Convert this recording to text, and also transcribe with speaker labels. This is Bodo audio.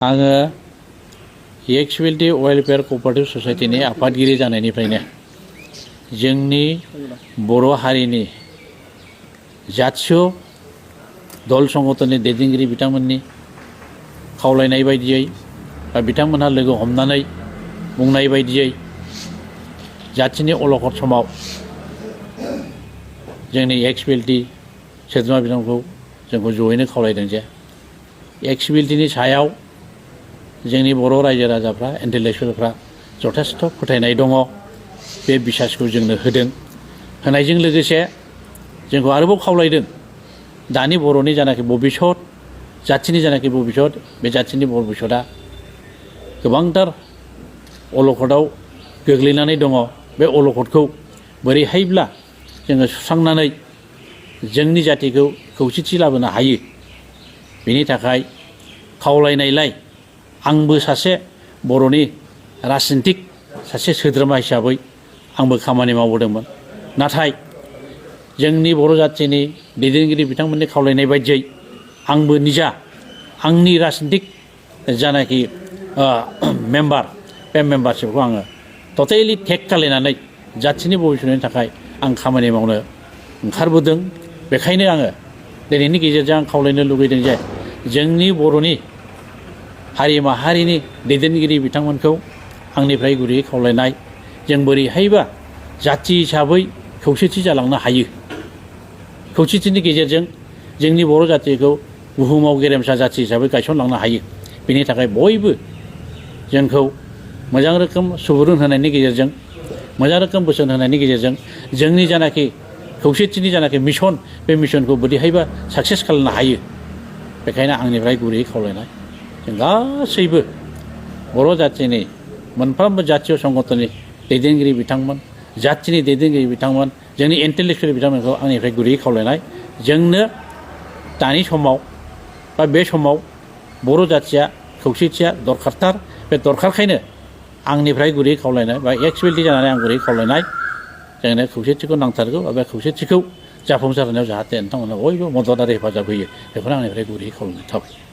Speaker 1: आङो एक्सुवेलिटी वेलफेयार कअपारेटिव ससाइटिनि आफादगिरि जानायनिफ्रायनो जोंनि बर' हारिनि जातीय दल संगठननि दैदेनगिरि बिथांमोननि खावलायनाय बायदियै बा बिथांमोनहा लोगो हमनानै बुंनाय बायदियै जाथिनि अलखद समाव जोंनि एक्सुवेलिटी सोद्रोमा बिथांमोनखौ जोंखौ जयैनो खावलायदों जे एक्सुवेलिटीनि सायाव जोंनि बर' रायजो राजाफ्रा इन्टेलेक्सुवेलफ्रा जथेस्थ' फोथायनाय दङ। बे बिसासखौ जोंनो होदों। होनायजों लोगोसे जोंखौ आरोबाव खावलायदों दानि बर'नि जानाखि भबिसत जाथिनि जानाखि भबिसत बे जाथिनि भबिसतआ गोबांथार अलखदाव गोग्लैनानै दङ। बे अलखदखौ बोरैहायब्ला जोङो सुस्रांनानै जोंनि जातिखौ खौसेथि लाबोनो हायो बेनि थाखाय खावलायनायलाय आंबो सासे बर'नि राजनितिक सासे सोद्रोमा हिसाबै आंबो खामानि मावबोदोंमोन। नाथाय जोंनि बर' जाथिनि दैदेनगिरि बिथांमोननि खावलायनाय बायदियै आंबो निजा आंनि राजनितिक जानाखि मेम्बार बे मेम्बारशिपखौ आङो टटेलि टेक खालायनानै जाथिनि भबिसतनि थाखाय आं खामानि मावनो ओंखारबोदों। बेखायनो आङो दिनैनि गेजेरजों आं खावलायनो लुगैदों जे जोंनि बर'नि हारि माहारिनि दैदेनगिरि बिथांमोनखौ आंनिफ्राय गुरैयै खावलायनाय जों बोरैहायबा जाथि हिसाबै खौसेथि जालांनो हायो। खौसेथिनि गेजेरजों जोंनि बर' जातिखौ बुहुमाव गेरेमसा जाथि हिसाबै गायसनलांनो हायो। बेनि थाखाय बयबो जोंखौ मोजां रोखोम सुबुरुन होनायनि गेजेरजों मोजां रोखोम बोसोन होनायनि गेजेरजों जोंनि जानाखि खौसेथिनि जानाखि मिशन बे मिशनखौ बोरैहायबा साक्सेस खालामनो हायो। बेखायनो आंनिफ्राय गुरैयै खावलायनाय जों गासैबो बर' जातिनि मोनफ्रोमबो जातीय संगठननि दैदेनगिरि बिथांमोन जातिनि दैदेनगिरि बिथांमोन जोंनि इन्टेलेक्सुवेल बिथांमोनखौ आंनिफ्राय गुरैयै खावलायनाय जोंनो दानि समाव बा बे समाव बर' जातिया खौसेथिया दरखारथार। बे दरखारखायनो आंनिफ्राय गुरैयै खावलायनाय बा एक्सुवेलिटी जानानै आं गुरैयै खावलायनाय जोंनो खौसेथिखौ नांथारगौ। बे खौसेथिखौ जाफुंसार होनायाव जाहाथे नोंथांमोना बयबो मदद आरो हेफाजाब होयो बेखौनो आंनिफ्राय गुरैयै खावलायनाय थाबाय।